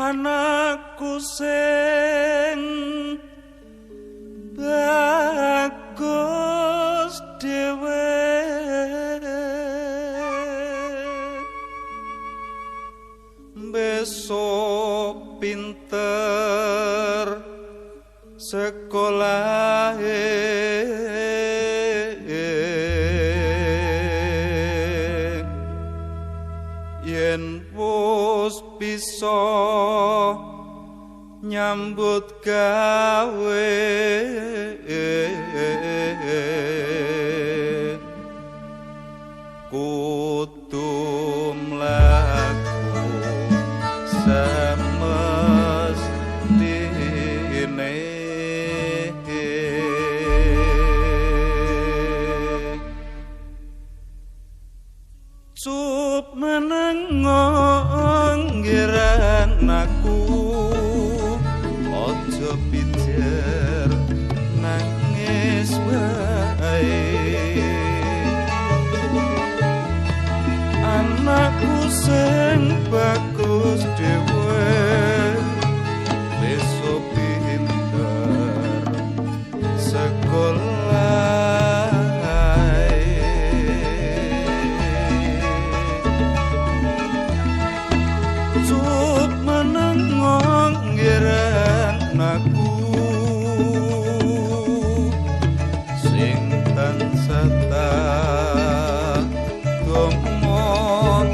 Anakku sing bagus dhewe, besok pinter sekolah, yen wis bisa nyambut gawe, kudu mlaku semestine. Cup menengo nggiran aku, aja pijer nangis wae. Anakku sing bagus dhewe, besok pinter sekolah. Cup menengo nggiran aku, sing tansah tak tomo-tomo.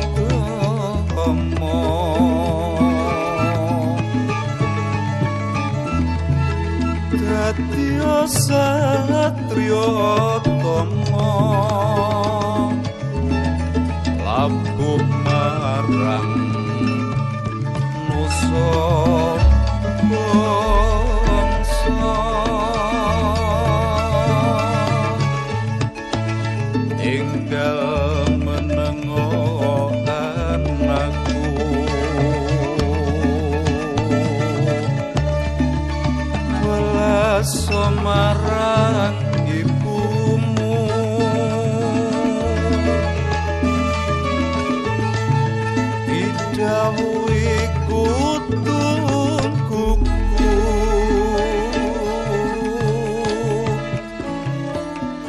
Dadi satriya tomo, labuh marang nusa bangsa. Enggal menengo anakku, welas marang ibumu, didhawuhi kudu kuku,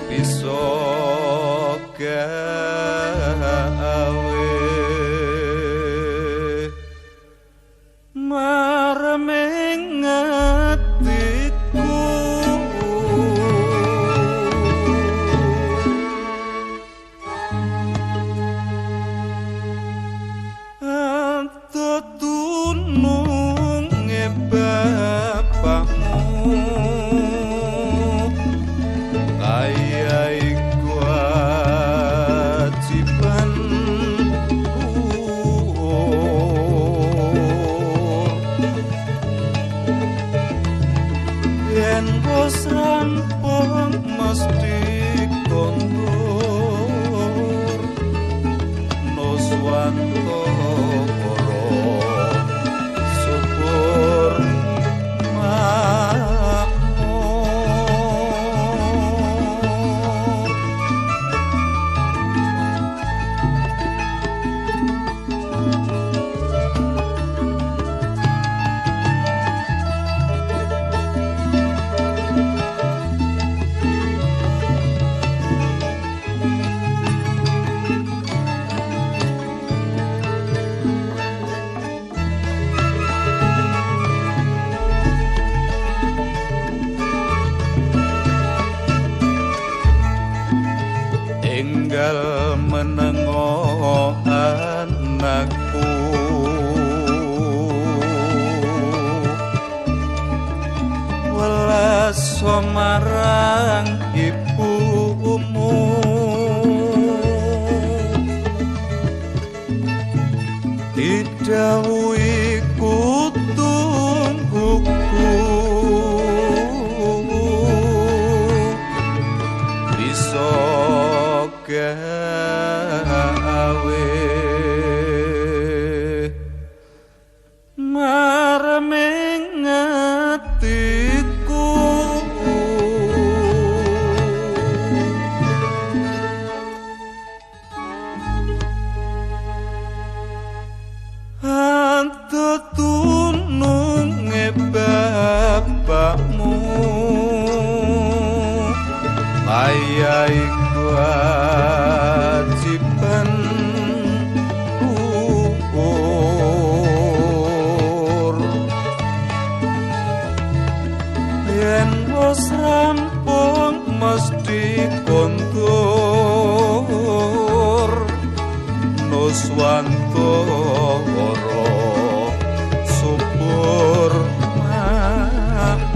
bisa gawe mareming atiku. Tununge bapakmu, kaya iku wajiban yen wis rampung mesti kondur nuswantara syukur makmur. Enggal menengo anakku, welas marang ibumu, didhawuhi kudu kuku, bisa gawe mareming atiku. Anto tun bapakmu ayai kewajiban luhur yen wis rampung mesti kondur nuswantara subur makmur.